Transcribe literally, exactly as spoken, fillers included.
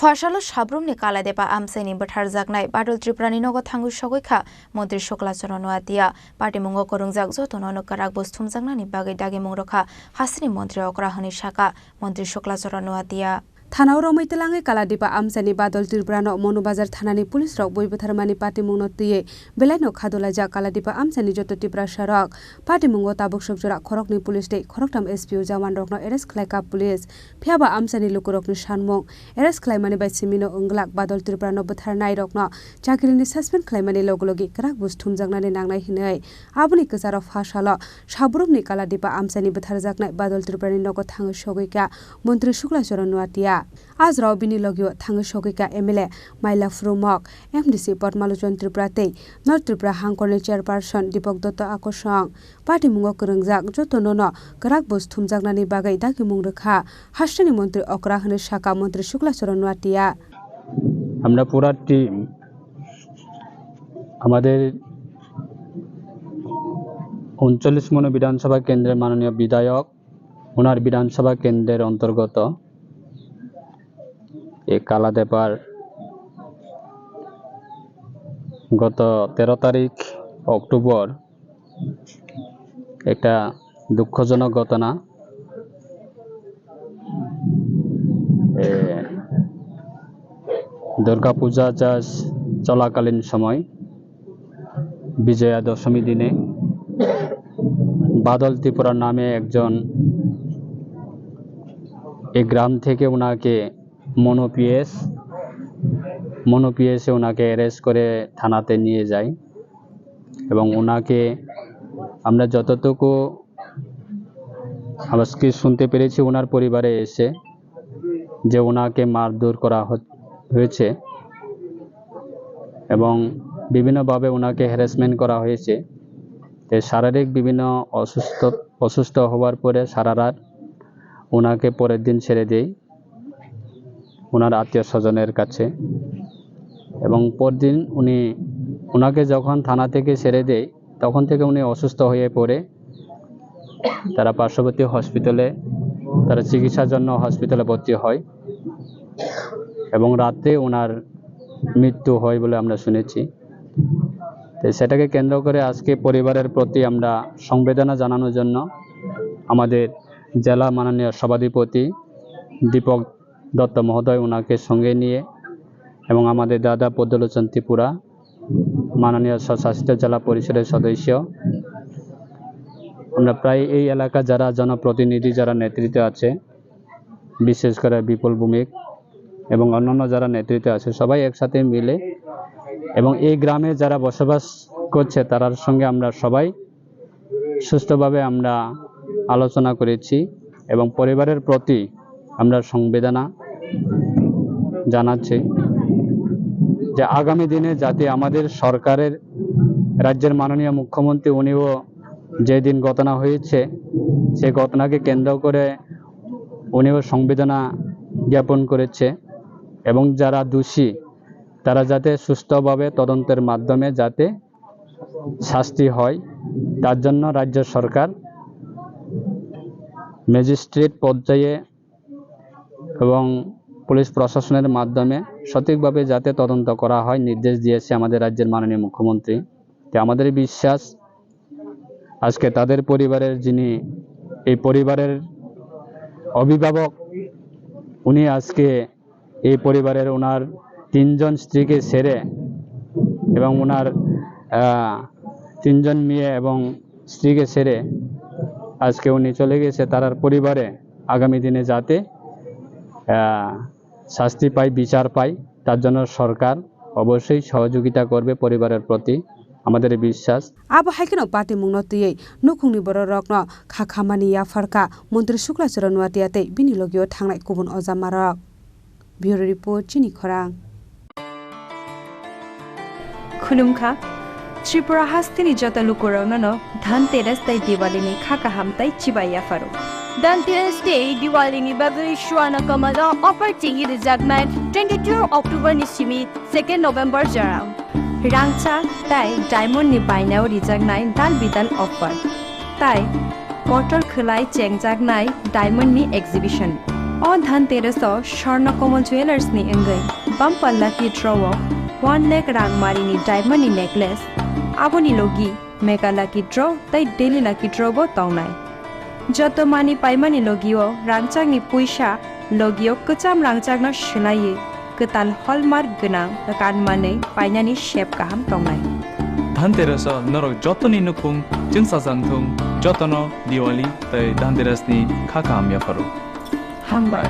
Phasalo Sabrumni Kaladepa amchaini bwtharjaknai Badal Tripurani nogo thangwi sogwi kha Montri Shukla Charan Noatia. Patimungo kwrwngjak jotono no kwrak buj thumjaknani bagwi dagimung rwkha hasteni montri okra hwnwi sakha Montri Shukla Charan Noatia. Thanao romwi twlangwi Kaladepa amchaini Badal Tripurano Monubajar thanani police rok bui bwtharmani patimungno twiwi belaino khadulaijak Kaladepa amchaini joto Tiprasa rok. Patimungo tabuk sokjora khoroknwi police tei khoroktham S P O jawan rokno arrest khlaikha police. Phiya ba amchaini lukurokni sanmung, arrest khlaimani bai simino wng glak Badal Tripurano bwtharnairokno chakirini suspend khlaimani logi logi kwrak buj thumjaknani nangnai hwnwi. Aboni kwcharo phasalo Sabrumni Kaladepa amchaini bwtharjaknai Badal Tripurani nogo thangwi sogwi kha Montri Shukla Charan Noatia. A jorao bini logio thangwi sogwi kha M L A Maila Phurumok, M D C Padmalochon Tripura tei North Tripura hangkorni chairperson Deepak Dutta Akosong. Patimungo kwrwngjak jotono no kwrak buj thumjaknani bagwi dagimung rwkha hasteni montri okra hwnwi sakha Montri Shukla Charan Noatia. আমরা পুরা টিম, আমাদের ঊনচল্লিশ নং বিধানসভা কেন্দ্রের মাননীয় বিধায়ক, ওনার বিধানসভা কেন্দ্রের অন্তর্গত এই কালাদেপার গত তেরো তারিখ অক্টোবর একটা দুঃখজনক ঘটনা। এ, দুর্গাপূজা যা চলাকালীন সময় বিজয়া দশমী দিনে বাদল ত্রিপুরা নামে একজন এই গ্রাম থেকে ওনাকে মনো পিএস, মনো পিএসে ওনাকে অ্যারেস্ট করে থানাতে নিয়ে যায় এবং ওনাকে আমরা যতটুকু আজকে শুনতে পেরেছি ওনার পরিবারে এসে যে ওনাকে মারধর করা হ-, হয়েছে এবং বিভিন্নভাবে ওনাকে হ্যারাসমেন্ট করা হয়েছে। তো শারীরিক বিভিন্ন অসুস্থ, অসুস্থ হওয়ার পরে সারা রাত ওনাকে পরের দিন ছেড়ে দেয় ওনার আত্মীয় স্বজনের কাছে। এবং পরদিন উনি, ওনাকে যখন থানা থেকে ছেড়ে দেয়, তখন থেকে উনি অসুস্থ হয়ে পড়ে। তারা পার্শ্ববর্তী হসপিটালে, তারা চিকিৎসার জন্য হসপিটালে ভর্তি হয় এবং রাতে ওনার মৃত্যু হয় বলে আমরা শুনেছি। তো সেটাকে কেন্দ্র করে আজকে পরিবারের প্রতি আমরা সমবেদনা জানানোর জন্য আমাদের জেলা মাননীয় সভাধিপতি দীপক দত্ত মহোদয় ওনাকে সঙ্গে নিয়ে এবং আমাদের দাদা পদ্মলোচন ত্রিপুরা, মাননীয় স্বশাসিত জেলা পরিষদের সদস্য, আমরা প্রায় এই এলাকা যারা জনপ্রতিনিধি, যারা নেতৃত্বে আছে, বিশেষ করে বিপুল ভৌমিক এবং অন্যান্য যারা নেতৃত্বে আছে, সবাই একসাথে মিলে এবং এই গ্রামে যারা বসবাস করছে, তারার সঙ্গে আমরা সবাই সুস্থভাবে আমরা আলোচনা করেছি এবং পরিবারের প্রতি আমরা সমবেদনা জানাচ্ছি যে আগামী দিনে যাতে আমাদের সরকারের, রাজ্যের মাননীয় মুখ্যমন্ত্রী উনিও যেদিন ঘটনা হয়েছে, সেই ঘটনাকে কেন্দ্র করে উনিও সমবেদনা জ্ঞাপন করেছে এবং যারা দোষী তারা যাতে সুষ্ঠুভাবে তদন্তের মাধ্যমে যাতে শাস্তি হয়, তার জন্য রাজ্য সরকার ম্যাজিস্ট্রেট পর্যায়ে এবং পুলিশ প্রশাসনের মাধ্যমে সঠিকভাবে যাতে তদন্ত করা হয়, নির্দেশ দিয়েছে আমাদের রাজ্যের মাননীয় মুখ্যমন্ত্রী। তো আমাদের বিশ্বাস, আজকে তাদের পরিবারের, যিনি এই পরিবারের অভিভাবক, উনি আজকে এই পরিবারের ওনার তিনজন স্ত্রীকে ছেড়ে এবং ওনার, আহ, তিনজন মেয়ে এবং স্ত্রীকে ছেড়ে আজকে উনি চলে গেছে। তার পরিবারে আগামী দিনে যাতে, আহ, শাস্তি পায়, বিচার পায়, তার জন্য সরকার অবশ্যই সহযোগিতা করবে পরিবারের প্রতি, আমাদের এই বিশ্বাস। Abo hai kheno patimungno twiwi nukhungni bororokno kha khamani yapharkha Montri Shukla Charan Noatia tei bini logio thangnai kubun ojamarok. Bureau Report, Chini Khorang. Khulumkha, Tripura hasteni joto lukurokno no Dhanteras tei Diwali ni kha kaham tei chibai yapharo. Dhanteras tei Diwali ni bagwi Swarna Kamal o offer chengwi rwjaknai twenty-two October ni simi second November jora. Rangchak tei diamond ni bainao rijaknai dal bidal offer. Tai kotor khwlai chengjaknai diamond ni exhibition. O Dhanteras o Swarna Kamal Jewellers ni wngwi bumper lucky draw o one lakh rang mari ni diamond ni necklace, aboni logi mega lucky draw tei daily lucky draw bo tongnai. Joto mani paimani logio rangchakni puisa logio kwcham rangchakno swlaiwi kwtal hallmark gwnang kanmanwi painani sep kaham tongnai. Dhanteras o norok jotoni nukhung chwngsajak thung, jotono Diwali tei Dhanteras ni kha kaham yapharo. Hambai.